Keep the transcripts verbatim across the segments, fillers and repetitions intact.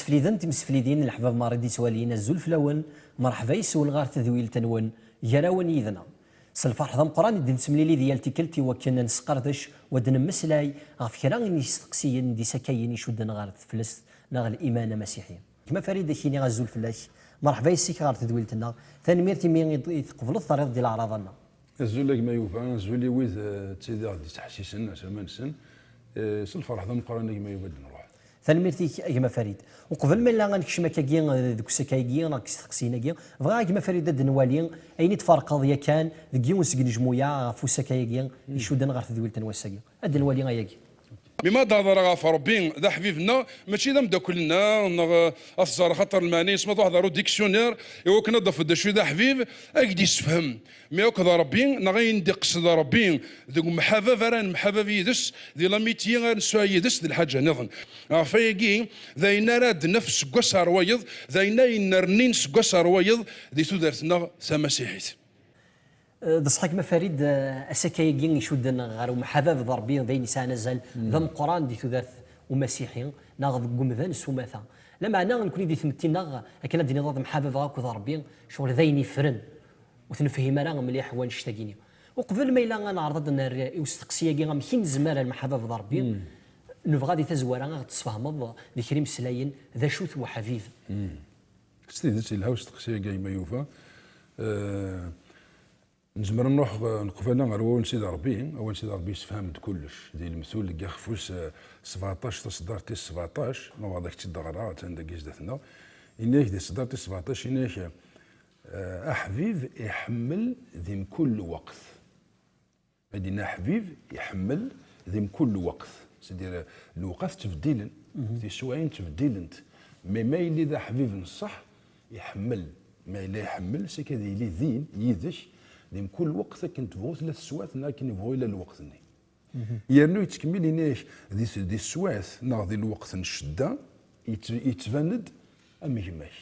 Imsefliden, timseflidin, leḥbab merra i d-ittwalin, azul fell-awen, merḥba yes-wen ɣer tedwilt-nwen, gar-awen yid-neɣ. S lferḥ d ameqqran i d-nettemlili di yal tikkelt i wakken ad nesqerdec u ad nemmeslay ɣef kra n yisteqsiyen d isakayen icudden ɣer teflest neɣ liman amasiḥi. Gma Farid, ad k-iniɣ azul fell-ak, merḥba yes-k ɣer tedwilt-nneɣ, tanemmirt imi i d-, i tqebleḍ terriḍ-d i leɛraḍa-nneɣ. Azul a gma Yuba, azul i wid, eh, d tid i ɣ-d-ittḥessisen asaman-nsen. Eh, s lferḥ d ameqqran a gma Yuba ad d-nruḥ. Tanemmirt-ik a gma Farid. Uqbel ma yella ad nekcem akkagi, eh, deg usakay-agi neɣ deg isteqsiyen-agi, bɣiɣ a gma Farid ad d-nwali ayen i d-tferqeḍ yakan deg yiwen seg inejmuya ɣef usakay-agi icudden ɣer tedwilt n wass-agi. Ad d-nwali ayagi. Mi ma d-hedreɣ ɣef Ṛebbi d aḥbib-nneɣ, mačči d ameddakel-nneɣ, neɣ, eh, ad t-ẓer axaṭer lmeɛna-is ma truḥeḍ ɣer udiksyuner, i wakken ad d-tafeḍ d acu i d aḥbib, ad k-d-issefhem. Mi akked Ṛebbi, neɣ ayen d-iqsed Ṛebbi deg umḥabab ara nemḥabab yid-s, di l'amitié ara nesɛu yid-s, d lḥaǧa nniḍen. Ɣef ayagi, d ayen ara d-naf seg wass ar wayeḍ, d ayen ay nernin seg wass ar wayeḍ di tudert-nneɣ tamasiḥit. Eh, d ṣṣeḥ a gma Farid, eh, asakay-agi icudden ɣer umḥabab d Ṛebbi, d ayen yesɛan azal d ameqqran di tudert umasiḥi, neɣ deg umdan s umata. Lameɛna, nekni di tmetti-nneɣ, akken ad d-tiniḍ ad mḥababeɣ akked Ṛebbi, ccɣel d ayen yeffren, ur t-nefhim ara mliḥ wanect-agi-ni. Uqbel ma yella ad neɛreḍ ad d-nerr i usteqsi-agi, amek i nezmer ad nemḥabab d Ṛebbi, nebɣa di tazwara ad ɣ-d-tesfehmeḍ di kra imeslayen d acu-t weḥbib. S tidet, yelha usteqsi-agi a gma Yuba. Eh, nezmer ad nruḥ, eh, neqbala ɣer wawal n Sidi Ṛebbi. Awal n Sidi Ṛebbi yessefham-d kullec. Di Lemtul deg ixef wis, eh, sbeɛṭac, taṣeddart tis sbeɛṭac, ma bɣiḍ ad k-tt-id-ɣreɣ, attan dagi zdat-neɣ. Yenna-yak di tṣeddart tis sbeɛṭac, yenna-yak, eh, aḥbib iḥemmel di mkul lweqt. Ma d-yenna aḥbib iḥemmel di mkul lweqt. C'est-à-dire, lewqat ttbeddilen, tiswiɛin ttbeddilent. Mais ma yelli d aḥbib n ṣṣeḥ, iḥemmel. Ma yella iḥemmel, c'est que ad yili din, yid-k, di mkul lweqt, akken tebɣu tella teswiɛt, neɣ akken yebɣu yella lweqt-nni. Yernu yettkemmil yenna-yak, di, di teswiɛt, neɣ di lweqt n ccedda, yett-, yettban-d am gma-k.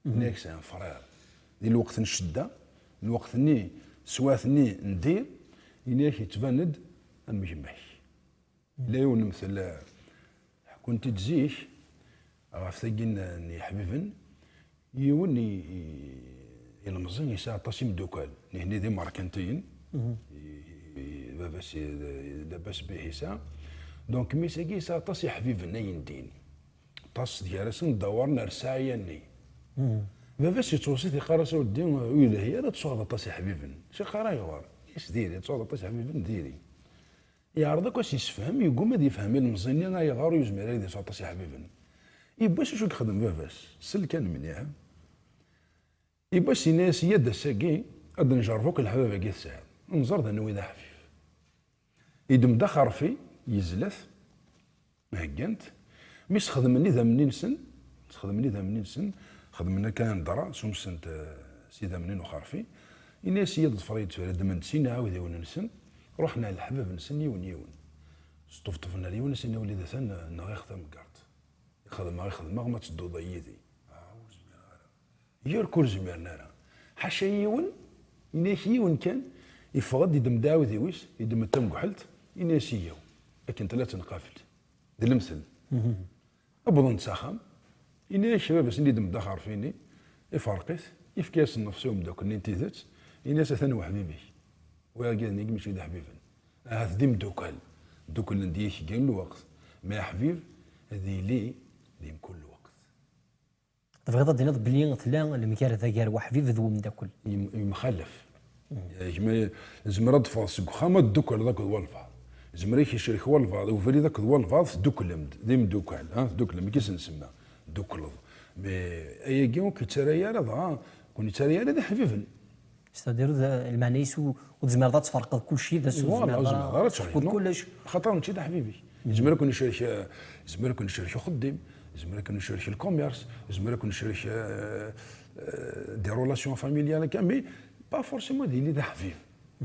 Yenna-yak c'est un frère. Di lweqt n ccedda, lweqt-nni, teswiɛt-nni n dir, yenna-yak yettban-d am gma-k. Yella yiwen lemtel, eh, ḥekkun-t-id zik, ɣef tagi n, n yeḥbiben, yiwen i, i, ilemẓi yesɛa aṭas imeddukal, nihni d imerkantiyen, i, i, baba-s i, d, labas bih yesɛa. Donc, mmi-s-agi yesɛa aṭas iḥbiben, ayendin. Aṭas gar-asen ddawaren ar ssaɛya-nni. Baba-s yettweṣṣi-t, yeqqar-as, a weddi, ur yelhi ara ad tesɛuḍ aṭas iḥbiben. Acu yeqqar, ayɣer? Is diri, ad tesɛuḍ aṭas iḥbiben, diri. Yeɛreḍ akk ad s-yessefhem, yegguma ad yefhem ilemẓi-nni ayɣer ur yezmir ara ad yesɛu aṭas iḥbiben. Yiwwas acu i yexdem baba-s, sel kan mliḥ. Yiwwas yenna-yas, yya-d ass-agi, ad njerreb akk leḥbab-agi tesɛiḍ. Nẓer d anwa i d aḥbib. Yeddem-d axerfi, yezla-t, heggan-t. Mi sxedmen idammen-nsen, sxedmen idammen-nsen, xedmen akka un drap, sumsen-t, eh, s idammen n uxerfi. Ini-as, yya-d ḍfer-iyi-d tura, ddmen-d sin iɛawdiwen-nsen, ruḥen ar leḥbab-nsen yiwen yiwen. Sṭebṭben ar yiwen, as-inna, wlidi atan, nɣiɣ tameggaṛt. Xedmeɣ i xedmeɣ, ma tedduḍ yid-i. Ah, ur zmireɣ ara. Yerk ur zmiren ara. Ḥaca yiwen, ini-ak yiwen kan, iffeɣ-d, iddem-d aɛudiw-is, iddem-d tamegḥelt, ini-as, iyyaw, akken tella tenqabelt. D lemtel. Wwḍen-d s axxam, ini-ak baba-s-nni iddem-d axerfi-nni, iferq-it, yefka-as nnefs i umeddakel-nni n tidet, ini-as, atan weḥbib-ik. Wa argaz-nni mačči d aḥbiben. Ahat d imeddukkal. Dduklen-d yak deg yiwen lweqt. Ma aḥbib, ad yili di mkul lweqt. Tebɣiḍ ad d-tiniḍ belli tella lemgarda gar weḥbib d umeddakel? Yem-, yemxalaf. Gma, zemreḍ ad teffɣeḍ seg uxxam, ad teddukleḍ akked walbeɛḍ. Zemreɣ ad k-icerrek walbeɛḍ, ubrid akked walbeɛḍ, tedduklem-d, d imeddukal, ha, tedduklem, deg i s-nsemma, teddukleḍ. Mais ayagi ur k-yettarra ara dɣa, ur ken-yettarra ara d iḥbiben. C'est-à-dire, d-, lmeɛna-is u-, ur tezmireḍ ad tferqeḍ kulci d ass ur Voilà, tezmireḍ ur ara tezmireḍ ara ad tḥekmeḍ tɛegneḍ. Kullec. Axaṭer mačči d aḥbib-ik. Yezmer ad ken-icerrek, yezmer ad ken-icerrek uxeddim, yezmer ad ken-icerrek le commerce, yezmer ad ken-icerrek, euh, euh, des relations familiales, akka, mais pas forcément ad yili d aḥbib. D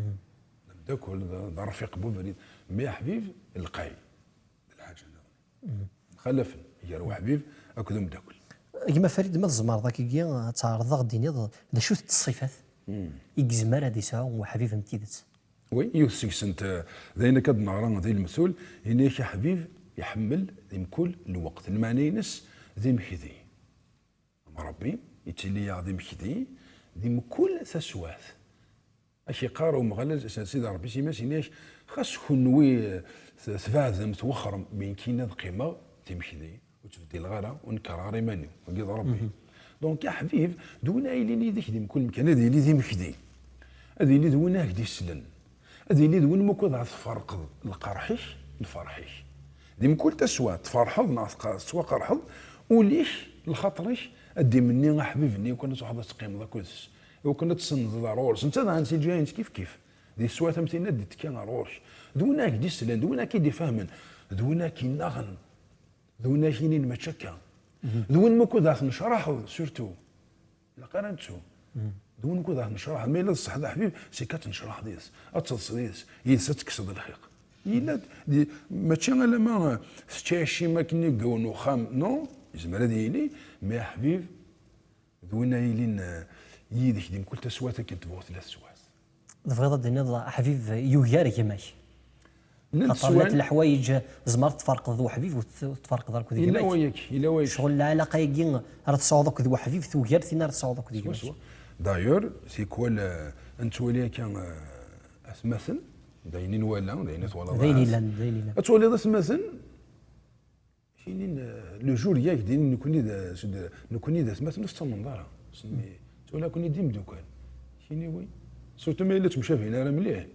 ameddakel, d, d arfiq n ubrid. Mais aḥbib, lqay. D lḥaǧa nniḍen. Mxalafen gar uḥbib akked umeddakel. Gma Farid, ma tzemreḍ akkagi ad tɛerḍeḍ ad ɣ-d-tiniḍ d acu-t ṣṣifat i yezmer ad yesɛu uḥbib n tidet? Oui, yiwet seg-sent, eh, d ayen akka d-neɣra di lemtul, yenna-yak aḥbib iḥemmel di mkul lweqt. Lmeɛna-ines, d imekdi. Am Ṛebbi yettili-yaɣ d imekdi di mkul taswiɛt. Ak-iqqar Umeɣlal, Sidi Ṛebbi s imas, ini-ak, xas kunwi, eh, t-, tbeɛdem, twexxrem, mi nekkin ad qqimeɣ d imekdi, ur ttbeddileɣ ara, ur nekkareɣ ara iman-iw. Wagi d Ṛebbi. Donc, aḥbib, d win ara yilin yid-k di mkul mkan, ad yili d imekdi. Ad yili d win ara k-d-islen. Ad yili d win mukud ara tferqeḍ lqerḥ-ik, lferḥ-ik. Di mkul taswiɛt, tferḥeḍ neɣ tqa-, tettwaqerḥeḍ, ul-ik, lxaṭer-ik, ad d-imenni aḥbib-nni, iwakken ad truḥeḍ ad teqqimeḍ akked-s, iwakken ad tsenndeḍ ar ɣur-s. Netta daɣen si lǧiha-ines kif kif. Di teswiɛt am tinna ad d-ittekki ar ɣur-k. D win ara k-d-islen, d win ara k-id-ifehmen, d win ara k-innaɣen, d win ara k-yinin mačči akka. D win mukud ara tnecraḥeḍ, surtout. Ilaq ara nettu. D win wukud ara tnecraḥeḍ. Ma yella d ṣṣeḥ d aḥbib, c'est que ad tnecraḥeḍ yid-s, ad teḍseḍ yid-s, yid-s ad tekkseḍ lxiq. Yella-d, di-, mačči alamma, eh, tečča acim akken i yiwen uxxam. Non, yezmer ad yili, mais aḥbib, d win ara yilin, eh, yid-k di mkul taswiɛt akken tebɣu tella teswiɛt. Tebɣiḍ ad d-tiniḍ aḥbib yugar gma-k? Llant xaṭer llant swan leḥwayeǧ tzemreḍ tferqeḍ d weḥbib ur t-, ur tferqeḍ ara akked gma-k. Yella wayagi, yella wayagi. Ccɣel lɛalaqa-agi ara tesɛuḍ akked weḥbib tugar tin ara tesɛuḍ akked gma-k. Swaswa. D'ailleurs, tikwal, eh, ad nettwali akka, eh, atmaten, d ayen i nwala, d ayen i twalaḍ. D ayen yellan, d ayen yellan. Ad twaliḍ atmaten, Kinin, eh, le jour yak din nekni d, d, nekni d atmaten ur tettamneḍ ara. Semmi, tura nekni d imdukal. Kini wi. Surtout ma yella ttemcabin ara mliḥ.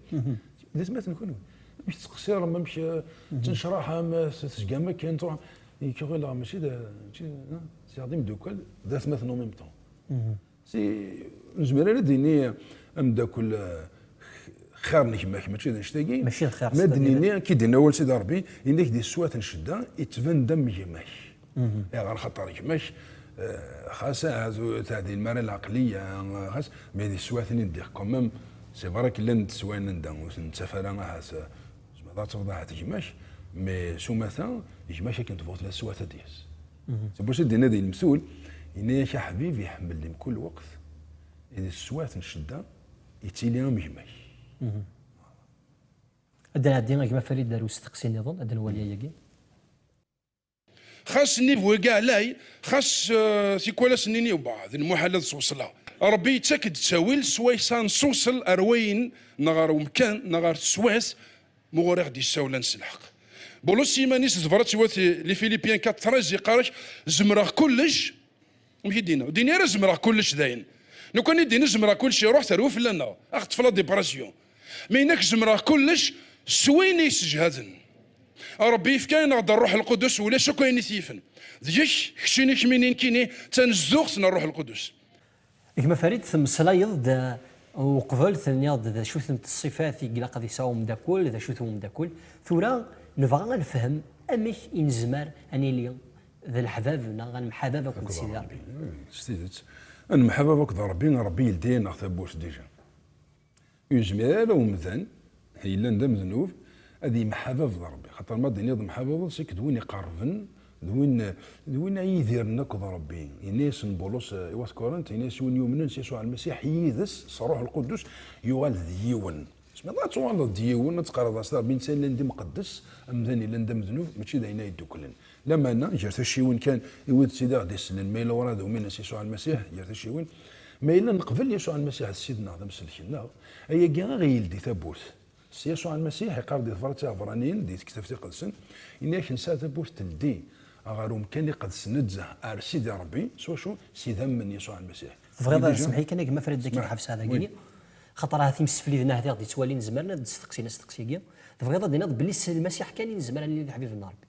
D atmaten kunwi. Amek tettqeṣṣirem, amek, eh, tettnecraḥem, eh, s-, tezgam akken, truḥ. Nekk ɣileɣ mačči d, mačči d, eh, ziɣ d imdukal, d atmaten en même temps. Si, nezmer ara d-nini ameddakel, eh, xir n gma-k, mačči d annect-agi. Mačči d xir. Ma d-nini, akka i d-yenna wawal Sidi Ṛebbi, yenna-k di teswiɛt n ccedda, yettban-d am gma-k. Ayɣer? Xaṭer gma-k, eh, xas ahat ur teɛdil mi ara lɛeqliya, xas, mais di teswiɛt-nni n ddiq, quand même, c'est vrai que llan teswiɛin anda ur ten-nettaf ara, ahat, eh, Tzemreḍ ad tafeḍ ahat gma-k, mais s umata, gma-k akken tebɣuḍ la teswiɛt ad d-yas. C'est pour ça d-yenna di lemtul, yenna-yak aḥbib iḥemmel di mkul lweqt, i di teswiɛt n ccedda, yettili am gma-k. Ad d-nɛeddi a gma Farid ar usteqsi nniḍen, ad d-nwali ayagi. Xas nnivu-agi ɛlay, xas, eh, tikwal asen-nini, bah, d lmuḥal ad sewṣleɣ. Ṛebbi yettak-d ttawil swayes ad nesewṣel ar wayen, neɣ ar umkan, neɣ ar teswiɛt, muɣur i ɣ-d-yessawlen s lḥeqq. Bulus s yiman-is, tebrat i wat les Philippiens quatre treize, yeqqar-ak, zemreɣ kullec, amek i d-yenna? Ur d-yenni ara zemreɣ kullec dayen. Lukan i d-yenna zemreɣ kullec, iruḥ terwi fell-aneɣ, a ɣ-teṭṭef la dépression. Mi yenna-k zemreɣ kullec s win i yessejhaden. Ṛebbi yefka-aneɣ-d Ṛṛuḥ Lqudus, ulac akk ayen i t-yifen. Deg-k, keččini, kemmini, nekkini, d tanezduɣt n Ṛṛuḥ Lqudus. Gma Farid, temmeslayeḍ-d, uh, uqbel tenniḍ-d d acu-tent ṣṣifat i ilaq ad yesɛu umeddakel, d acu-t umeddakel. Tura nebɣa ad nefhem amek i nezmer ad nili d leḥbab neɣ ad nemḥabab akked Sidi Ṛebbi. Hmm, s tidet. Ad nemḥabab akked Ṛebbi, Ṛebbi yeldi-aneɣ tawwurt déjà. Ur yezmir ara umdan yellan d amednub ad yemḥabab d Ṛebbi. Xaṭer ma d-tiniḍ mḥababeḍ, c'est que d win iqerrben, d win, d win ay yidiren akked Ṛebbi. Yenna-yasen Bulus, eh, i wat Kurint, yenna-yas win yumnen s Yasuɛ Lmasiḥ yid-s, s Ṛṛuḥ Lqudus, yuɣal d yiwen. Tesmiḍ ad tuɣaleḍ d yiwen, ad teqqareḍ a Sidi Ṛebbi, netta yellan d imqeddes, amdan yellan d amednub, mačči d ayen ay dduklen. Lameɛna, gar tacciwin kan, i wid tt-id aɣ-d-isellen, ma yella ur ad uminen s Yasuɛ Lmasiḥ, gar tacciwin, ma yella neqbel Yasuɛ Lmasiḥ d Ssid-nneɣ d amsellek-nneɣ, ayagi a ɣ-yeldi tawwurt. S Yasuɛ Lmasiḥ, iqqar di tebrat Iɛebṛaniyen, di tektabt iqedsen, yenna-yak nesɛa tawwurt teldi ɣer umkan iqedsen nezzeh ar Sidi Ṛebbi, s wacu? S idammen n Yasuɛ Lmasiḥ. Tebɣiḍ ad, déjà, semmeḥ-iyi kan a gma Farid, ad k-id-ḥebseɣ dagi. Xaṭer ahat imsefliden ahat i ɣ-d-ittwalin zemren ad d-steqsin asteqsi-agi. Tebɣiḍ ad d-tiniḍ belli s Lmasiḥ kan i nezmer ad nili d iḥbiben n Ṛebbi.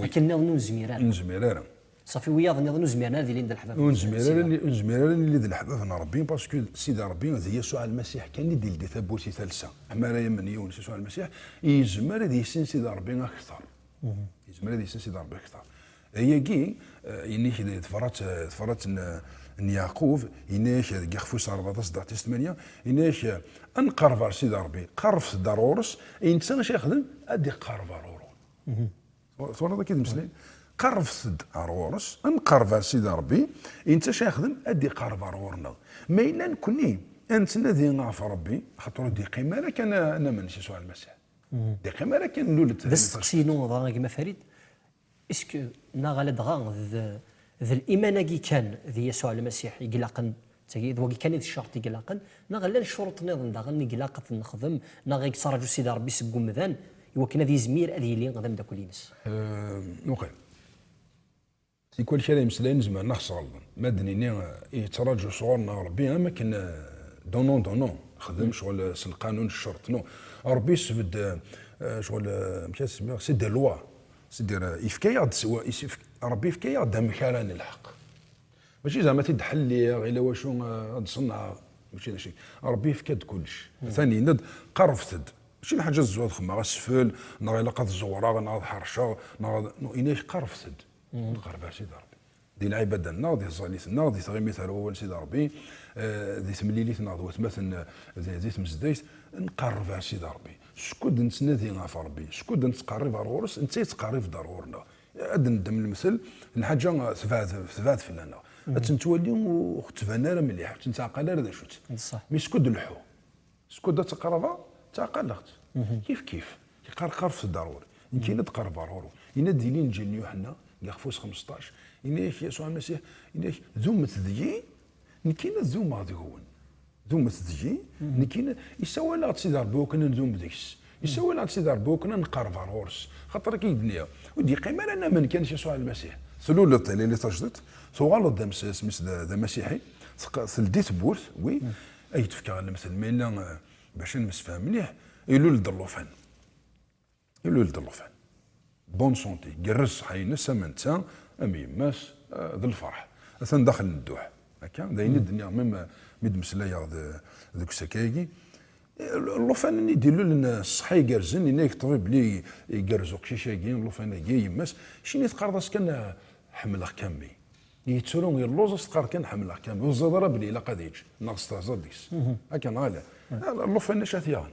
Akken nniḍen ur nezmir ara. Ur nezmir ara. Ṣafi, wiyaḍ nniḍen ur zmiren ara ad ilin d leḥbab. Ur nezmir ara, ur nezmir ara ad nili d leḥbab n Ṛebbi, parce que Sidi Ṛebbi d Yasuɛ Lmasiḥ kan i d-yeldi tawwurt i talsa. Ama ara yamen yiwen s Yasuɛ Lmasiḥ, yezmer ad yissin Sidi Ṛebbi akteṛ. Yezmer ad yissin Sidi Ṛebbi akteṛ. Ayagi, eh, yenna-k di tebrat, eh, tebrat n, n Yeɛqub, yenna-k deg ixef wis rebɛa taṣeddart tis tmanya, yenna-k, eh, ad nqerreb ar Sidi Ṛebbi, qerrbet-d ar ɣur-s, i netta acu yexdem, ad iqerreb ar ɣur-wen. Twalaḍ akka i d-mmeslayen? Qerrbet-d ar ɣur-s, ad nqerreb ar Sidi Ṛebbi, i netta acu yexdem, ad iqerreb ar ɣur-neɣ. Ma yella nekkni, ad nettnadi ɣef Ṛebbi, axaṭer ur d-yeqqim ara kan ad namen s Yasuɛ Lmasiḥ. D-iqqim ara kan nuled. D asteqsi-inu dɣa a gma Farid, est-ce que neɣ ala dɣa d, D liman-agi kan di Yasuɛ Lmasiḥ i ilaqen, d tagi, d wagi kan i d ccerṭ i ilaqen, neɣ llan ccuruṭ nniḍen daɣen i ilaq ad ten-nexdem, neɣ i yettraǧu Sidi Ṛebbi seg umdan, i wakken ad yizmir ad yili d ameddakel-ines? Ehm, uqil. Tikwal kra imeslayen zemren ad ɣ-sɣelḍen. Ma d-nini, eh, yettraǧu sɣur-neɣ Ṛebbi, am akken, eh, donnant, donnant, xdem ccɣel, eh, s lqanun, ccerṭ, non. Ṛebbi yessebd, eh, eh, ccɣel, eh, amek ad s-smiɣ, c'est des lois. C'est-à-dire, eh, yefka-yaɣ-d s-, wa-, yessefk-, Ṛebbi yefka-yaɣ-d amek ara nelḥeq. Mačči zeɛma ad t-id-ḥelliɣ, ila wacu, eh, ad d-ṣenɛeɣ. Mačči d acu. Ṛebbi yefka-d kullec. Atan yenna-d, qarrebet-d. Mačči lḥaǧa ad zzuɣ ad xemmeɣ asfel, neɣ ilaq ad ẓewreɣ, neɣ ad ḥerceɣ, neɣ ad, non, yenna-ak qarrebet-d. Nqerreb ar Sidi Ṛebbi. Di lɛibada-nneɣ, di tẓallit-nneɣ, di tɣimit ar wawal n Sidi Ṛebbi, eh, di temlilit-nneɣ d watmaten, eh, di, di tmezdayt, nqerreb ar Sidi Ṛebbi. Skud nettnadi ɣef Ṛebbi, skud nettqerrib ar ɣur-s, netta yettqerrib-d ar ɣur-neɣ. Ad d-neddem lemtel, lḥaǧa, eh, tebɛed, tebɛed fell-aneɣ. Ad tt-nettwali ur ɣ-tettban ara mliḥ, ur tt-nettɛaqal ara d acu-tt. Mi skud leḥḥuɣ, skud ad tt-qerrbeɣ, ttɛaqaleɣ-tt. Kif kif. Yeqqar qarfet-d ar ɣur-i. Nekkini ad qerrbeɣ ar ɣur-wen. Yenna-d di Linǧil n Yuḥenna, deg ixef wis xmesṭac, yenna-yak Yasuɛ Lmasiḥ, yenna-yak, dumet deg-i, nekkini ad dumeɣ deg-wen. Dumet deg-i, nekkini, yessawal-aɣ-d Sidi Ṛebbi wakken ad ndum deg-s. Yessawal-aɣ-d Sidi Ṛebbi wakken ad nqerreb ar ɣur-s. Xaṭer akka i d-nniɣ, ur d-yeqqim ara anamen kan s Yasuɛ Lmasiḥ. Tluleḍ tilelli tajdidt, tuɣaleḍ d amsismis d, d amasiḥi, teq-, teldi tewwurt, wi, ay d-fkeɣ lemtel, ma yella, eh, bac ad nemsefham mliḥ, ilul-d llufan. Ilul-d llufan. Bonne santé, gerrez ṣṣeḥḥa-ines, am netta, am yemma-s, eh, d lferḥ. Atan daxel n dduḥ. Akka, d ayen i d-nniɣ, même, eh, mi d-meslayeɣ d-, deg usaka-agi. Eh, llufan-nni d-ilulen, eh, ṣṣeḥḥa igerrzen, yenna-yak ṭṭbib belli igerrez uqcic-agi, llufan-agi, yemma-s. Cini teqqareḍ-as kan, eh, ḥemmleɣ-k a mmi. Yettru, yelluẓ, as teqqar kan ḥemmleɣ-k a mmi. Ur teẓriḍ ara belli ilaq ad yečč, neɣ testehzaḍ deg-s. Akka, neɣ ala? Ah, llufan-nni acu ad t-yaɣen?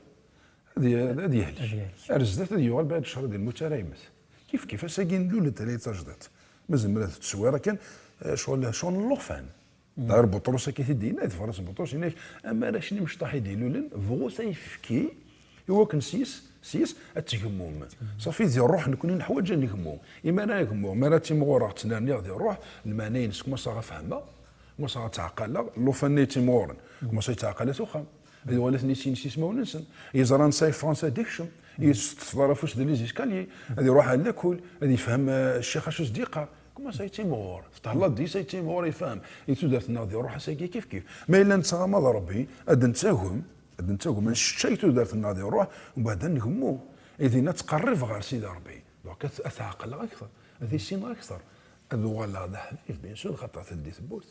Ad y-, ad yehlik. Ar zdat ad yuɣal, bɛid ccṛeɛ ad yemmut ara yemmet. Kif kif, ass-agi nlul-d tala tajdidt. Ma zemreɣ ad tettṣewwir akken, eh, ccɣel, ccɣel n llufan. Daɣer Buṭrus akka i t-id-yenna, di tefransist n Buṭrus, yenna-ak, "Am arrac n imecṭaḥ i d-ilulen, bɣut ayefki, i wakken s yis, s yis ad tgemmum." Ṣafi, di ṛṛuḥ nekni neḥwaǧ ad negmu. Imi ara gmuɣ, mi ara ttimɣureɣ, ttnerniɣ di ṛṛuḥ, lmeɛna-ines kumaṣaɣ ad fehmeɣ, kumaṣaɣ ad ttɛeqqaleɣ, llufan-nni yettimɣuren, kumaṣaɣ yettɛeqqal at uxxam. Ad uɣalen ad ten-yessin s yismawen-nsen. Yeẓra nesɛa yeffɣen s addiction. Yettefḍar afus di les escaliers. Ad iruḥ ar lakul, ad yefhem, eh, ccix acu s-d-yeqqar. Kumaṣaɣ yettimɣur. Teṭṭhella-d deg-s, yettimɣur, yefhem. I tudert-nneɣ di ṛṛuḥ ass-agi kif kif. Ma yella nettɣama d Ṛebbi, ad nettagem, ad nettagem, ad nceččay tudert-nneɣ di ṛṛuḥ, mbeɛd ad ngemmu. I dinna ttqerribeɣ ɣer Sidi Ṛebbi. Donc, ad, ad t-ɛeqleɣ akteṛ, ad t-issineɣ akteṛ. Ad uɣaleɣ d aḥbib, bien sûr, xaṭer teldi tewwurt.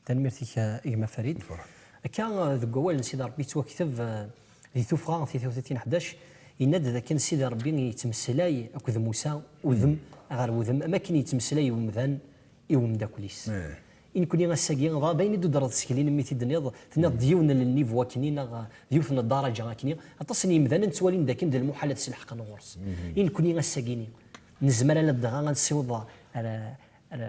Tanemmirt-ik, a gma Farid. Lferḥ. Akka, eh, deg wawal n Sidi Ṛebbi yettwakteb, eh, di Tuffɣa, tiṭ-, tiṭ-, tin ḥdac, yenna-d d akken Sidi Ṛebbi yettmeslay akked Musa, udem ɣer udem, am akken yettmeslay umdan i umeddakel-is. I nekni ass-agi, dɣa d ayen i d-tudreḍ seg lin mi t-id-tenniḍ, tenniḍ-d yiwen n lnivu akkenni, neɣ d yiwet n ddaraǧa akkenni, aṭas n yimdanen ttwalin d akken d lmuḥal ad sleḥqen ɣur-s. I nekni ass-agi-ni, nezmer ala dɣa ad nessiweḍ ar, ar,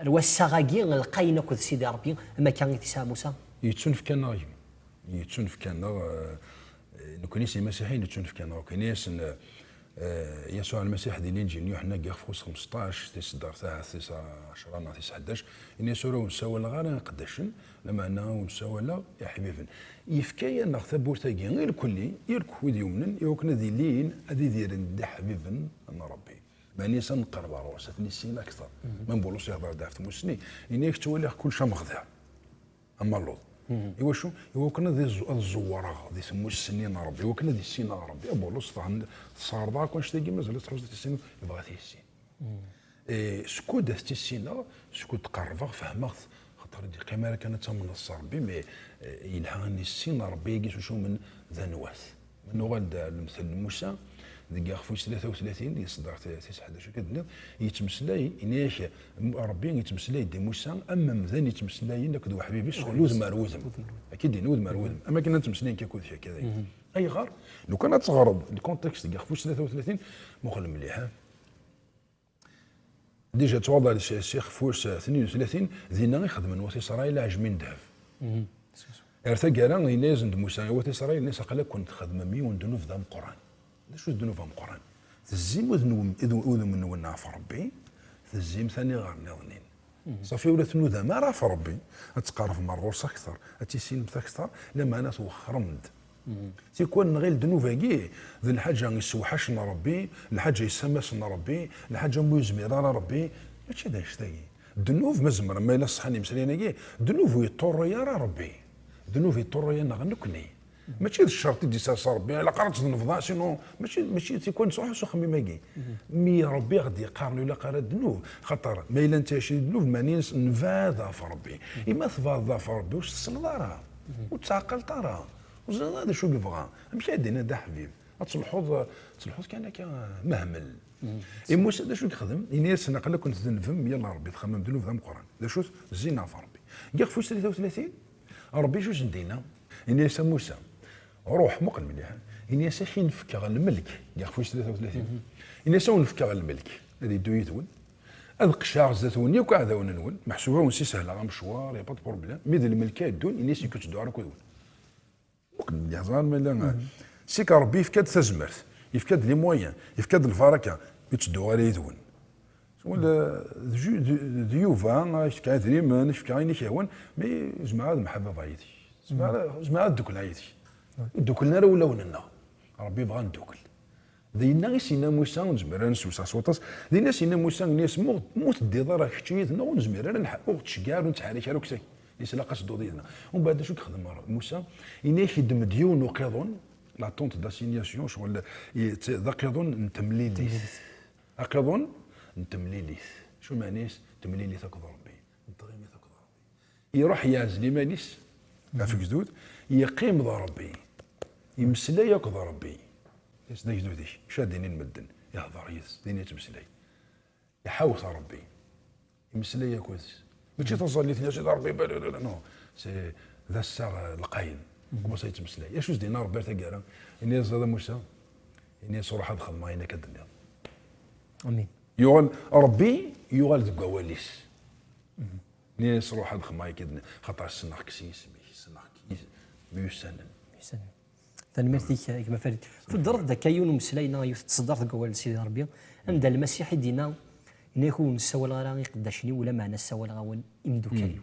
ar wassaɣ-agi, lqayen akked Sidi Ṛebbi, am akka i t-yesɛa Musa? Yettunefk-aneɣ gma. Yettunefk-aneɣ, eh, nekni s imasiḥiyen yettunefk-aneɣ. Kan i yasen, eh, Yasuɛ Lmasiḥ di Linǧil n Yuḥenna deg ixef wis xmesṭac, tiseddart ahat tis ɛecra neɣ tis ḥdac, ini-as, "Ur awen-ssawaleɣ ara iqeddacen, lameɛna awen-ssawaleɣ iḥbiben." Yefka-yaneɣ tawwurt-agi i lkulli, i lkul wid yumnen, i wakken ad ilin, ad idiren d iḥbiben n Ṛebbi. Meɛna-s ad nqerreb ar ɣur-s, ad t-nissin akteṛ. Ma n Bulus ihdeṛ-d ɣef tmussni, yenna-yak, "Ttwaliɣ kullec am ɣdiṛ, am aluḍ." Iwacu? Iwakken ad iẓ-, ad ẓewreɣ di tmussni n Ṛebbi, iwakken ad issineɣ Ṛebbi. A Bulus, tesɛerḍeḍ akk annect-agi, mazal ad tḥuẓeḍ ad tissineḍ, yebɣa ad t-yissin. Eh, skud ad t-issineɣ, skud qerrbeɣ, fehmeɣ-t, xaṭer ur d-yeqqim ara kan ad tamneḍ s Ṛebbi, mais, eh, yelha ad nissin Ṛebbi-agi s ucumen d anwa-t. Ma nuɣal-d ar lemtel n Musa, deg ixef wis tlata u tlatin, di tseddart tis ḥdac akka d-tenniḍ, yettmeslay, ini-ak, Ṛebbi yettmeslay-d i Musa, am umdan yettmeslayen akked uḥbib-is, sɣur wudem ar wudem. Akka i d-yenna, wudem ar wudem. Am akken ad ttmeslayen akka akked-k akka dayen. Ayɣer? Lukan ad teɣreḍ le contexte deg ixef wis tlata u tlatin, muqel mliḥ, ha? Déjà, ttwaḍal s, s ixef wis tnin u tlatin, dinna i xedmen wat Isṛayil aɛejmi n ddheb. Ar taggara, yenna-yasen-d Musa i wat Isṛayil, yenna-as, "Aql-aken txedmem yiwen ddnub d ameqqran." D acu d ddnub ameqqran? Tezzim udem-nwen, udem-nwen ɣef Ṛebbi, Tezzimt aniɣer nniḍen-in. Ṣafi ur la tnudam ara ɣef Ṛebbi, ad tqerrbem ar ɣur-s akteṛ, ad tissinemt akteṛ, lameɛna twexxrem-d. Tikwal nɣil ddnub-agi d lḥaǧa yessewḥacen Ṛebbi, lḥaǧa yessamasen Ṛebbi, lḥaǧa umi ur yezmir ara Ṛebbi. Mačči d annect-agi. Ddnub, ma zemren, ma yella ṣṣeḥḥan imeslayen-agi, ddnub ur yeṭṭurru ara Ṛebbi. Ddnub yeṭṭurru-aneɣ nekkni. Mačči d ccerṭ i d-yessers Ṛebbi, ilaq ara tdnebḍ, ah, sinon, mačči, mačči tikwal nettruḥu s uxemmim-agi. Mi Ṛebbi ɣ-d-yeqqaren ur ilaq ara ddnub, xaṭer ma yella nettɛici di ddnub, meɛna-ines nbeɛd ɣef Ṛebbi. I ma tbeɛdeḍ ɣef Ṛebbi, ur s-tessneḍ ara, ur tettɛeqqleḍ ara, ur teẓriḍ ara d acu i yebɣa. Amek ara d-yenna Dda Ḥbib? Ad telḥuḍ, ad telḥuḍ kan akka, mehmel. I Musa d acu i yexdem? Ini-asen, aql-aken tdennbem, yalla Ṛebbi txemmem ddnub d ameqqran. D acu-t? Zzin ɣef Ṛebbi. Deg ixef wis tlata u tlatin, Ṛebbi acu i sen-d-yenna? Ini-as a Musa, ruḥ, muqel mliḥ, ini-as, ak-in-fkeɣ lmelk, deg ixef wis tlata u tlatin. Ini-as, a wen-fkeɣ lmelk, ad yeddu yid-wen, ad qecɛeɣ zdat-wen yakk iɛdawen-nwen, meḥsub a wen-sishleɣ amecwar, y a pas de problème, mi d lmelk ad ddun, ini-as, yekkut ddɛuṛ akked-wen. Muqel mliḥ, ẓer ma yella. Sika Ṛebbi yefka-d tazmert, yefka-d les moyens, yefka-d lbaraka, ur ttedduɣ ara yid-wen. Wala d ju-, d, d Yuba, ad k-fkeɣ idrimen, ad k-fkeɣ ayen i k-yehwan, mi zemreɣ ad mḥababeɣ yid-k. Zemreɣ, zemreɣ ad ddukleɣ yid-k. Ur dduklen ara wulawen-nneɣ. Ṛebbi yebɣa ad ndukkel. Dinna i s-yenna Musa, ur nezmir ara ad nessewseɛ s waṭas, dinna i s-yenna Musa, ini-as, ma ur, ma ur teddiḍ ara kečč yid-neɣ, ur nezmir ara, nḥ-, ur ɣ-tettceggiɛ ara, ur nettḥerrik ara akk s-, ilaq ad tedduḍ yid-neɣ. Umbeɛd d acu i yexdem Musa? Ini-ak, yeddem-d yiwen n uqiḍun, la tente d'assignation, ccɣel, i-, t-, d aqiḍun n temlilit. Aqiḍun n temlilit. Acu meɛna-s? Temlilit akked Ṛebbi. N tɣimit akked Ṛebbi. Iruḥ yeɛzel iman-is ɣef ugdud, yeqqim d Ṛebbi, yemmeslay akked Ṛebbi. Yes, d agdud-ik, acu ad d-inin medden? Ihḍer yid-s, din yettmeslay. Iḥawet Ṛebbi, yemmeslay akked-s. Mačči taẓallit-nni, a Sidi Ṛebbi, bla, bla, bla, non. C'est, d assaɣ, euh, lqayen. Commence ad yettmeslay. Acu s-d-yenna Ṛebbi ar taggara? Ini-as, a Musa, ini-as, ruḥ ad xedmeɣ ayen akka d-tenniḍ. Amin. Yuɣal, Ṛebbi yuɣal deg wawal-is. Ini-as, ruḥ ad xedmeɣ ayen akka d-tenniḍ. Xaṭer ssneɣ-k s yisem-ik, ssneɣ-k yis-, myussanen. Myussanen. Tanemmirt-ik, a gma Farid. Teddreḍ-d akka yiwen umeslay neɣ yiwet n tseddart deg wawal n Sidi Ṛebbi, anda Lmasiḥ i d-yenna, yenna-yak, ur nessawaleɣ ara i iqeddacen-iw, lameɛna ssawaleɣ-awen imeddukal-iw.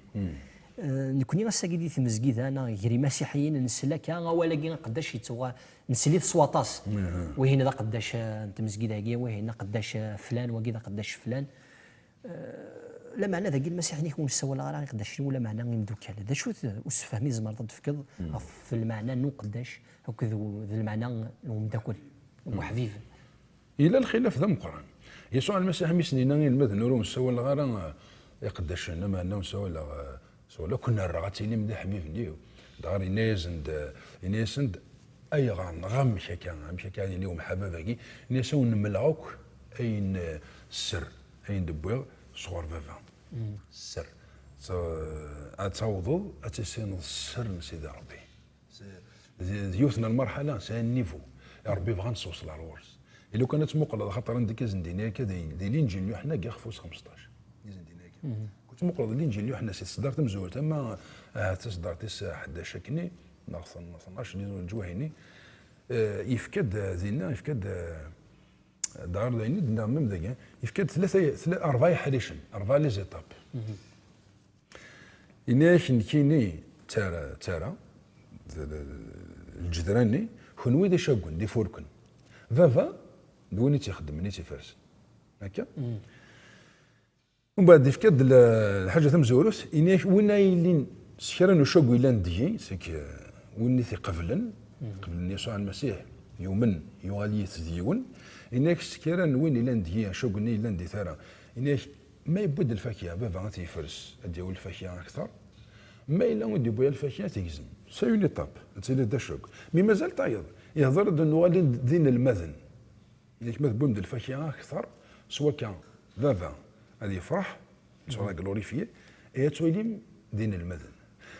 Eh, nekni ass-agi di tmezgida neɣ gar imasiḥiyen, nsell akka awal-agi aqeddac yettuɣa-, nsell-it s waṭas. Wihin d aqeddac, eh, n tmezgida-agi, wihin d aqeddac, eh, flan, wagi d aqeddac flan. Eh, lameɛna dagi Lmasiḥ-nni ur nessawaleɣ ara i iqeddacen-iw, lameɛna imeddukal. D acu-t usefhem i tzemreḍ ad d-tefkeḍ ɣef lmeɛna n uqeddac akked u-, d lmeɛna n umeddakel, n uḥbib? Yella lxilaf d ameqqran. Yasuɛ Lmasiḥ mi sen-yenna i yinelmaden, ur awen-ssawaleɣ ara, eh, iqeddacen, lameɛna awen-ssawaleɣ, eh, Sawal akk nerreɣ ad tilim d iḥbiben-iw. Dɣa yenna-yasen-d, yenna-yasen-d, ayɣer neɣ amek akka, amek akka ad yili umḥabab-agi? Yenna-yas, a wen-mleɣ akk ayen, eh, sser, ayen d-wwiɣ sɣur Baba. Sser. Ad tawḍeḍ ad tissineḍ sser n Sidi Ṛebbi. D, d yiwet n lmerḥala, c'est un niveau. Ṛebbi bɣa ad nessewṣel ar ɣur-s. I lukan ad tmuqleḍ, axaṭer anda i k-asen-d-yenna akka di, di Linǧil n Yuḥenna deg ixef wis xemseṭṭac. I asen-d-yenna akka. Kut tmuqleḍ Linǧil n Yuḥenna si tseddart tamezwarut, ama, ah, taseddart-is, ah, ḥdac akkenni, neɣ tn-, tnac di leǧwah-nni, eh, yefka-d, ah, dinna, yefka-d, ah, d ar d ayen i d-nniɣ mem dagi, yefka-d tlata, tla-, rebɛa yeḥricen, rebɛa les étapes. Yenna-yak, nekkini d tara, d tara, d, d, d, lǧedra-nni, kenwi d icaggen, d ifurken. Baba d win i tt-ixeddmen, i tt-ifersen. Akka? Umbeɛd, yefka-d l-, lḥaǧa tamezwarut, yenna-yak, win ay yilin s kra n ucaggu yellan deg-i, c'est que win i t-iqeblen, qeblen Yasuɛ Lmasiḥ, yumen, yuɣal yit d yiwen, yenna-yak, s kra n win yellan deg-i, acaggu-nni yellan di tara, yenna-yak, ma yewwi-d lfakya, Baba ad t-yefres, ad d-yawi lfakya akter. Ma yella ur d-yewwi ara lfakya, ad t-yegzem. C'est une étape, ad tiliḍ d acagg. Mi mazal tayeḍ, ihḍer-d ad nuɣal d, d inelmaden. Yak ma tewwim-d lfakya akter, s wakka Baba ad yefreḥ, sera glorifié, et ad twalim d inelmaden.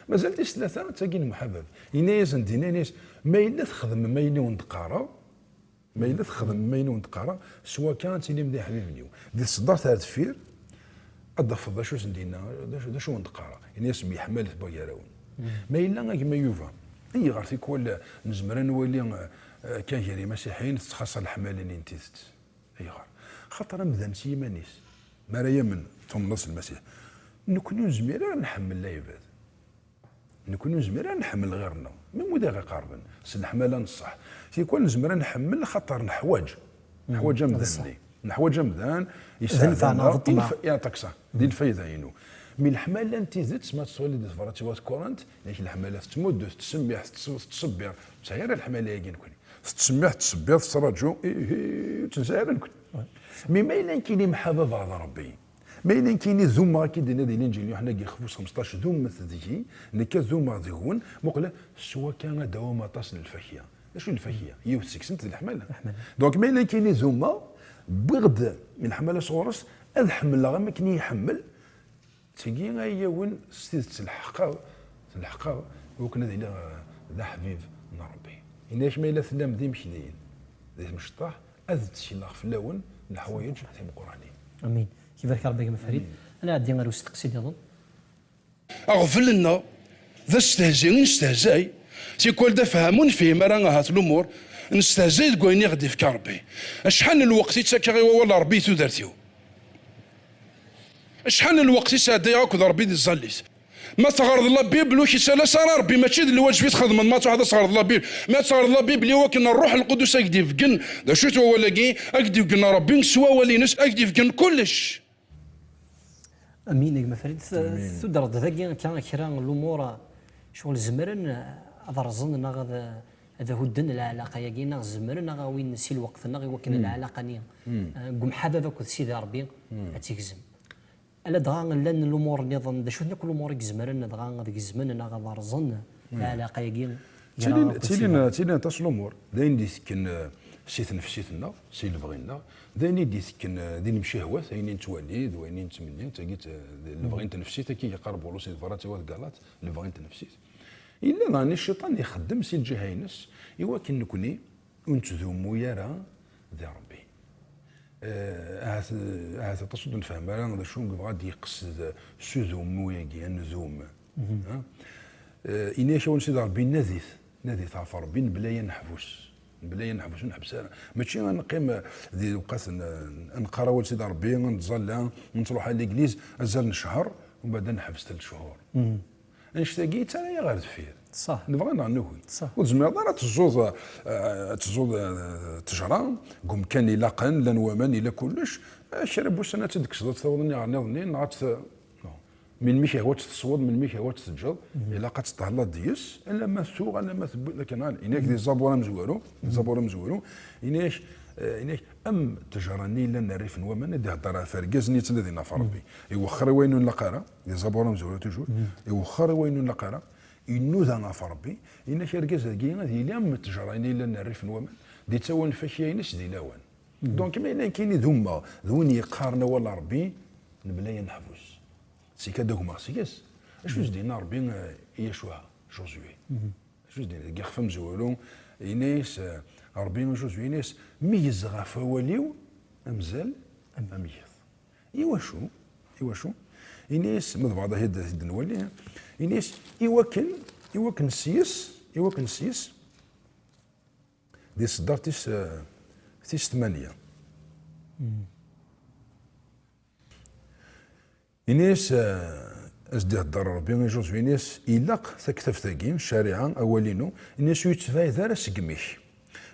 Mazal tis tlata, d tagi n umḥabab. Yenna-yasen-d, yenna-yas, ma yella txedmem ayen i wen-d-qqareɣ, Ma yella txedmem ayen i wen-d-qqareɣ, s wakka ad tilim d iḥbiben-iw. Di tseddart ar deffir, ad d-tafeḍ d acu i sen-d-yenna, d acu, d acu i wen-d-qqareɣ. Yenna-yas, myeḥmalet gar-awen. Ma yella a gma Yuba, ayɣer tikwal nezmer ad nwali, eh, akka gar imasiḥiyen tettxaṣṣa leḥmala-nni n tidet? Ayɣer? Xaṭer amdan s yiman-is. Mi ara yamen tumneḍ s Lmasiḥ, nekkni ur nezmir ara nḥemmel lɛibad. Nekkni ur nezmir ara nḥemmel ɣir-nneɣ, même wid i ɣ-iqerben, s leḥmala n ṣṣeḥ. Tikwal nezmer ad nḥemmel xaṭer neḥwaǧ. Neḥwaǧ amdan-nni. Neḥwaǧ amdan, yesɛedda-aɣ, di lfayda-inu. Mi leḥmala n tidet, ma tettwali di tebrat-iw at Kurant, yak leḥmala tettmuddu, tettsemmiḥ, tettṣ-, tettṣebbir. Ur tesɛi ara leḥmala-agi nekkni. Tettsemmiḥ, tettṣebbir, tettraǧu, ihi, ur tt-nesɛi ara nekkni. Mi ma yella nekkini mḥababeɣ d Ṛebbi, ma yella nekkini dumeɣ, akka i d-yenna di Linǧil n Yuḥenna deg ixef wis xemseṭṭac, dumet deg-i, nekk ad dumeɣ deg-wen, muqel, s wakka ad d-tawim aṭas n lfakya. D acu n lfakya? Yiwet seg-sent d leḥmala. Donc, ma yella nekkini dumeɣ, wwiɣ-d leḥmala sɣur-s, ad ḥemmleɣ am akken i yi-ḥemmel, d tigi ay yawin s tidet lḥeqq-, lḥeqq-, iwakken ad iliɣ, eh, d aḥbib n Ṛebbi. Yenna-ak, ma yella tellam d imekdiyen di tmecṭaḥ, ad ttekleɣ fell-awen leḥwayeǧ timeqqranin. Amin. Ibarek Ṛebbi a gma Farid. Ad nɛeddi ar usteqsi nniḍen. Aɣbel-nneɣ d astehzi i nestehzay, tikwal d afham ur nefhim ara ahat lumuṛ, nestehzay deg wayen i ɣ-d-ifka Ṛebbi. Acḥal n lweqt i ttakeɣ i wawal n Ṛebbi i tudert-iw? Acḥal n lweqt i sɛeddayeɣ akked Ṛebbi di tẓallit? Ma teɣreḍ la Bible, ur k-yettalas ara Ṛebbi, mačči d lwaǧeb i txedmeḍ ma truḥeḍ ad teɣreḍ la Bible. Ma ad teɣreḍ la Bible, i wakken Ṛṛuḥ Lqudus ad k-d-ibeggen d acu-t wawal-agi, ad k-d-ibeggen Ṛebbi s wawal-ines, ad k-d-ibeggen kullec. Amin, a gma Farid, t-, tuddreḍ dagi akka kra n lumuṛ, ccɣel zemren ad rẓen neɣ ad, ad hudden lɛalaqa-agi, neɣ zemren ad awin si lweqt-nneɣ i wakken lɛalaqa-nni, eh, deg umḥabab akked Sidi Ṛebbi ad tigzem. Ala dɣa llan lumuṛ nniḍen, d acu-ten akk lumuṛ i izemren dɣa ad gezmen neɣ ad rẓen lɛalaqa-agi? Ttilin, ttilin, ttilin aṭas lumuṛ. D ayen d-itekken, eh, si tnefsit-nneɣ, si lebɣi-nneɣ, d ayen i d-itekken, eh, di lemcahwat, ayen i nettwali, d wayen i nettmenni, d tagi, eh, d lebɣi n tnefsit, akka i yeqqar Bulus di tebrat-iw at Galat, lebɣi n tnefsit. Yella daɣen cciṭan ixeddem si lǧiha-ines, i wakken nekni ur nettdumu ara di Ṛebbi. Eh, ahat, ahat aṭas ur d-nefhem ara d acu yebɣa ad d-yeqsed s udummu-agi, ad ndum. Ha? Eh, ini-ak-awen Sidi Ṛebbi, nadit, nadit ɣef Ṛebbi, mebla ad neḥbus. Mebla ad neḥbus, ur neḥbes ara. Mačči ad neqqim, eh, di lewqat n, ad neqqar awal Sidi Ṛebbi, ad nettẓalla, ad nettruḥ ar l'église, azal n ccher, umbeɛd ad neḥbes tlata cchur. Annect-agi yettarra-yaɣ ɣer deffir. Ṣṣeḥ. Nebɣa neɣ nugi. Ṣṣeḥ. Ur tezmireḍ ara ad teẓẓuḍ, eh, ad teẓẓuḍ, eh, ttejra deg umkan ilaqen, llan waman, ila kullec. Eh, kra n wussan ad tt-id-tekkseḍ, ad tt-tawiḍ nniɣer nniḍen-nni, neɣ ad tt-, non. Melmi k-yehwa ad tt-tesweḍ, melmi k-yehwa ad tt-teǧǧeḍ, ilaq ad teṭṭhellaḍ deg-s, alamma tuɣ, alamma tewwi, akken, ini-ak di Zabur amezwaru, di Zabur amezwaru, ini-ak, eh, ini-ak, am ttejra-nni yellan rrif n waman, ad d-ihedder ɣef argaz-nni yettnadin ɣef Ṛebbi. Iwexxer i wayen ur nlaq ara, di Zabur amezwaru toujours, iwexxer i wayen ur nlaq ara, inuda ɣef Ṛebbi, ini-ak argaz-agi ad yili am ttejra-nni yellan rrif n waman, d-ittawin lfakya-ines di lawan. Donc, ma yella nekkini d umma, d win yeqqaren awal n Ṛebbi, mebla ad neḥbus. Sika ad agmeɣ seg-s. Acu s-d-yenna Ṛebbi, eh, i Yacuɛa, Josué? Acu s-d-yenna? Deg ixef amezwaru, yenna-yas, eh, Ṛebbi i Josué, yenna-yas, meyyez ɣef wawal-iw amzal am yiḍ. Iwacu? Iwacu? Ini-as, ma tebɣiḍ ad t-id-nwali, ini-as, iwakken, iwakken s-yes, iwakken s-yes, di ṣṣeddart tis, eh, tis tmanya. Ini-as, eh, as-d-ihedder Ṛebbi i Josué, ini-as, ilaq taktabt-agi, ccariɛa, awal-inu, ini-as, ur yettbaɛid ara seg imi-k.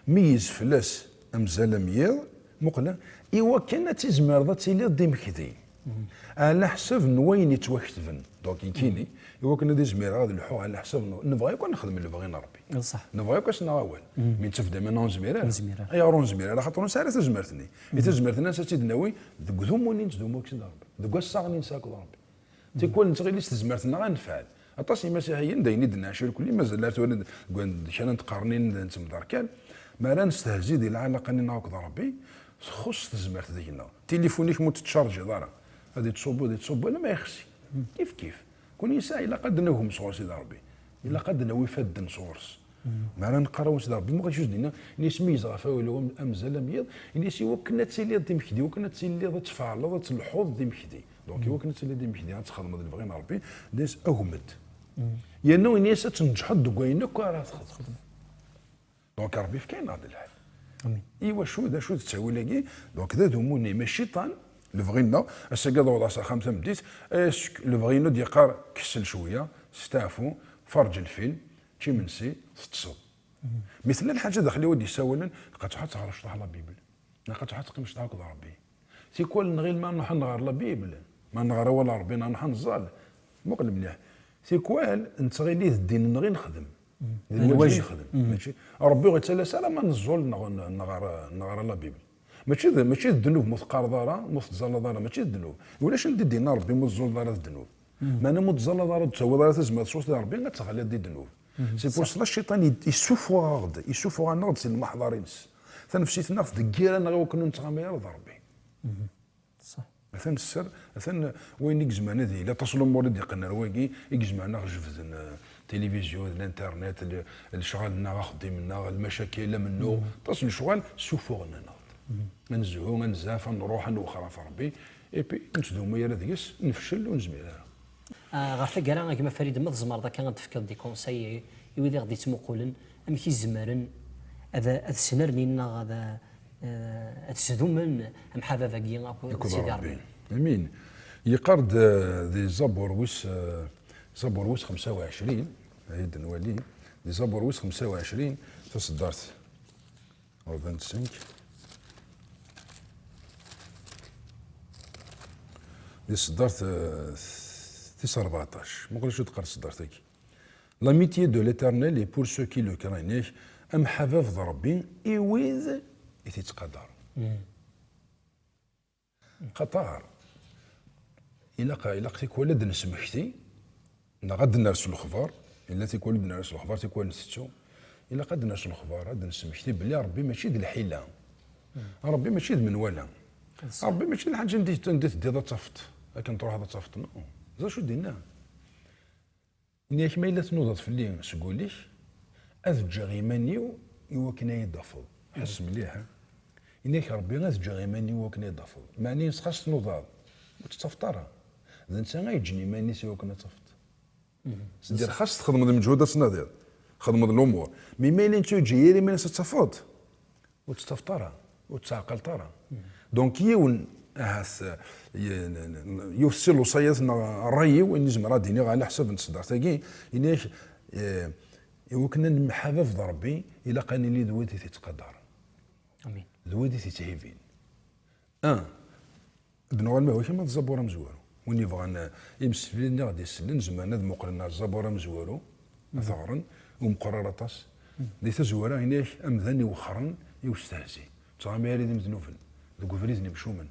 Meyyez fell-as amzal am yiḍ, muqel, iwakken ad tizmireḍ ad tiliḍ d imekdi. Ɛla ḥsab n wayen yettwaketben. Donc, nekkini, iwakken ad izmireɣ ad lḥuɣ ɛla ḥsab n, nebɣa akk ad nexdem lebɣi n Ṛebbi. Ṣṣeḥ. Nebɣa akk ad s-naɣ awal. Mi nettaf-d aman ur nezmir ara. Ur nezmir ara. Ayɣer ur nezmir ara? Xaṭer ur nesɛi ara tazmert-nni. I tazmert-nni ansa tt-id-nawi? Deg udummu-nni nettdumu akked Ṛebbi. Deg wassaɣ-nni nesɛa akked Ṛebbi. Tikwal nettɣil s tezmert-nneɣ ad nefɛel. Aṭas n yimasiḥiyen d ayen i d-nɛac irkelli, mazal ar tura deg kra n tqernin n temderkal, mi ara nestehzi di lɛalaqa-nni-nneɣ akked Ṛebbi, txuṣṣ tezmert deg-neɣ. Tilifun-ik ma ur t-tcarjiḍ ara, ad yettṣubbu, ad yettṣubbu alamma yexsi. Kif kif. Kul yesɛa ilaq ad d-nagem sɣur Sidi Ṛebbi. Ilaq ad d-nawi ifadden sɣur-s. Mi ara neqqar awal Sidi Ṛebbi, muqel acu s-d-yenna, ini-as meyyez ɣef wawal-iw am-, amzal am yiḍ, ini-as iwakken ad tiliḍ d imekdi, iwakken ad tiliḍ ad tfeɛleḍ, ad telḥuḍ d imekdi. Donc, iwakken ad tiliḍ d imekdi, ad txedmeḍ lebɣi n Ṛebbi, d-as agem-d. Yernu ini-as ad tneǧḥeḍ deg wayen akk ara txedmeḍ. Donc, Ṛebbi yefka-aneɣ-d lḥal. Amin. Iwacu, d acu d ttawil-agi? Donc, d adummu-nni, mais cciṭan, Lebɣi-nneɣ, ass-agi ad awḍeɣ s axxam tameddit, est-ce que lebɣi-inu d-yeqqar kessel cwiya, steɛfu, ferǧ lfilm, čč imensi, teṭṭseḍ. Mi tella lḥaǧa daxel-iw ad d-yessawalen, ilaq ad truḥ ad teɣreḍ cṭuḥ la Bible. Ilaq ad truḥ ad teqqimeḍ cṭuḥ akked Ṛebbi. Tikwal nɣil ma nruḥ ad nɣer la Bible, ma nɣer awal n Ṛebbi, neɣ nruḥ ad nẓall. Muqel mliḥ. Tikwal nettɣil d ddin-nneɣ i nexdem. D lwaǧi i nexdem. Mačči, Ṛebbi ur yettalas ara ma neẓẓul neɣ, neɣ, neɣ, neɣra la Bible. Mačči d, mačči d ddnub ma ur teqqareḍ ara, ma ur tettẓallaḍ ara, mačči d ddnub. Ulac anda i d-yenna Ṛebbi ma ur teẓẓuleḍ ara d ddnub. Meɛna ma ur tettẓallaḍ ara, ur tettawiḍ ara tazmert s ur Ṛebbi, ad teɣliḍ di ddnub. C'est pour cela cciṭan i, issuffuɣ-aɣ-d, issuffuɣ-aneɣ-d si lmeḥḍar-ines. Tanefsit-nneɣ tdeggir-aneɣ i wakken ur nettɣamay ara d Ṛebbi. Atan sser, atan wayen i izemren ad yili, aṭas n lumuṛ i d-yeqqen ar wagi, i izemren ad ɣ-jebden, eh, tilivizyu, d l'internet, l-, lecɣal-nneɣ, axeddim-nneɣ, lmacakil, amennuɣ, aṭas n lecɣal ssufuɣen-aneɣ-d. Ad nezhu, ad nzaf, ad nruḥ, ad nwexxer ɣef Ṛebbi, et puis ur nettdumu ara deg-s, nefcel, ur nezmir ara. Ah, ɣer taggara, a gma Farid, ma tzemreḍ akka ad d-tefkeḍ des conseils i, i wid i ɣ-d-yettmuqulen, amek i zemren ad, ad snernin neɣ ad, eh, ad sdumen amḥabab-agi akked Sidi Ṛebbi. Amin. Yeqqar-d, eh, di Zabur wis, eh, Zabur wis xemsa u ɛecrin, ay d-nwali, di Zabur wis xemsa u ɛecrin, taseddart vingt-cinq, di tseddart, eh, tis rbeɛṭac. Muqel acu d-teqqar tseddart-agi. L'amitié de l'Éternel est pour ceux qui le craignent, amḥabab d Ṛebbi i wid i t-ittqadaren. Xaṭer ilaq, ilaq tikwal ad d-nesmekti, neɣ ad d-ners lexbar, illa tikwal ad d-ners lexbar, tikwal ntettu. Ilaq ad d-ners lexbar, ad d-nesmekti belli Ṛebbi mačči d lḥila. Ṛebbi mačči d menwala. Ṛebbi mačči d lḥaǧa anda i, anda i teddiḍ ad tafeḍ, akken truḥeḍ ad tafeḍ. Non. D acu d-yenna? Ini-ak, ma yella tnudaḍ fell-i seg wul-ik, ad ǧǧeɣ iman-iw i wakken ad yi-d-tafeḍ. Ḥess mliḥ, ha? Ini-ak Ṛebbi, ad ǧǧeɣ iman-iw i wakken ad yi-d-tafeḍ. Meɛna xas tnudaḍ, ur tt-ttafeḍ ara. D netta ay yeǧǧen iman-is i wakken ad tafeḍ. C'est-à-dire, xas txedmeḍ lmeǧhud ad tnadiḍ, txedmeḍ lumuṛ. Mi ma yella netta ur yeǧǧi ara iman-is ad tafeḍ, ur tt-ttafeḍ ara, ur tt-ttɛeqqleḍ ara. Donc yiwen, ahat, y-, n-, n-, yiwet si lewṣayat neɣ ṛṛay-iw, i nezmer ad d-iniɣ ɛla ḥsab n tseddart-agi, ini-ak, eh, i wakken ad nemḥabab d Ṛebbi, ilaq ad nili d wid i t-ittqadaren. Amin. D wid i t-itthibin. Un, ad nuɣal ma d waki ma d ẓẓabur amezwaru. Win yebɣan, eh, imsefliden i ɣ-d-isellen, zemren ad muqlen ar ẓẓabur amezwaru, ad t-ɣren, ur meqqer ara aṭas. Di tazwara, ini-ak amdan iwexxren i ustehzi. Ur ttɣami ara d imednuben, deg ubrid n imcumen.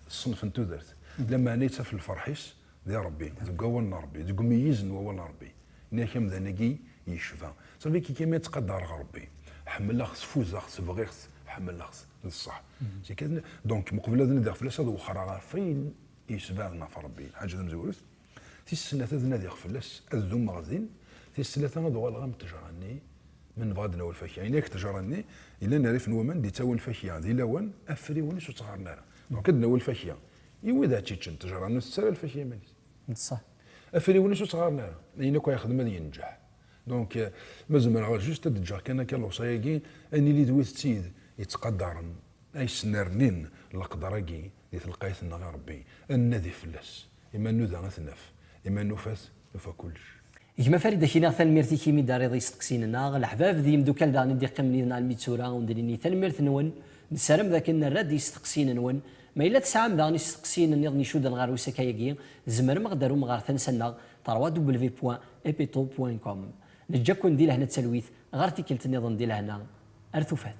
Ṣṣenf n tudert. Lameɛna yettaf lferḥ-is di Ṛebbi, deg wawal n Ṛebbi, deg umeyyez n wawal n Ṛebbi. Ini-ak amdan-agi yecba. Safi kiki mi ttqadareɣ Ṛebbi, ḥemmleɣ-t, fuzeɣ-t, bɣiɣ-t, ḥemmleɣ-t, d ṣṣeḥ. C'est que, donc, meqbel ad nadiɣ fell-as, ad wexxreɣ ɣef wayen yesbeɛden ɣef Ṛebbi. Lḥaǧa tamezwarut. Tis snat, ad nadiɣ fell-as, ad dumeɣ din. Tis tlata, ad uɣaleɣ am ttejra-nni, ma nebɣa ad nawi lfakya. Ini-ak ttejra-nni, yellan rrif n waman, d-ittawi lfakya di lawan, afriwen-is ur ttɣaren ara. Donc, ad nawi lfakya i wid ara tt-iččen, ttejra-nni ur tett ara lfakya iman-is. D ṣṣeḥ. Afriwen-is ur ttɣaren ara. Ayen akk ara yexdem ad yenǧeḥ. Donc, euh, ma zemreɣ juste ad d-ǧǧeɣ kan akka lewṣaya-agi, ad nili d wid d tid yettqadaren, ay snernin leqder-agi di telqayt-nneɣ i Ṛebbi, ad nnadi fell-as. Ima nuda ad t-naf, ima nufa-t, nufa kullec. Gma Farid, ad k-iniɣ tanemmirt-ik imi d-terriḍ i yisteqsiyen-nneɣ. Leḥbab d yimdukal daɣen i d-iqqimen yid-neɣ almi d tura, ur d-nini tanemmirt-nwen. Nessaram dakken nerra-d i yisteqsiyen-nwen. Ma yella tesɛam daɣen isteqsiyen nniḍen icudden ɣer usakay-agi, tzemrem ad ɣ-d-tarum ɣer tansa-nneɣ, trois W point epito point com. Neǧǧa-ken di lehna d talwit, ɣer tikkelt nniḍen di lehna. Ar tufat.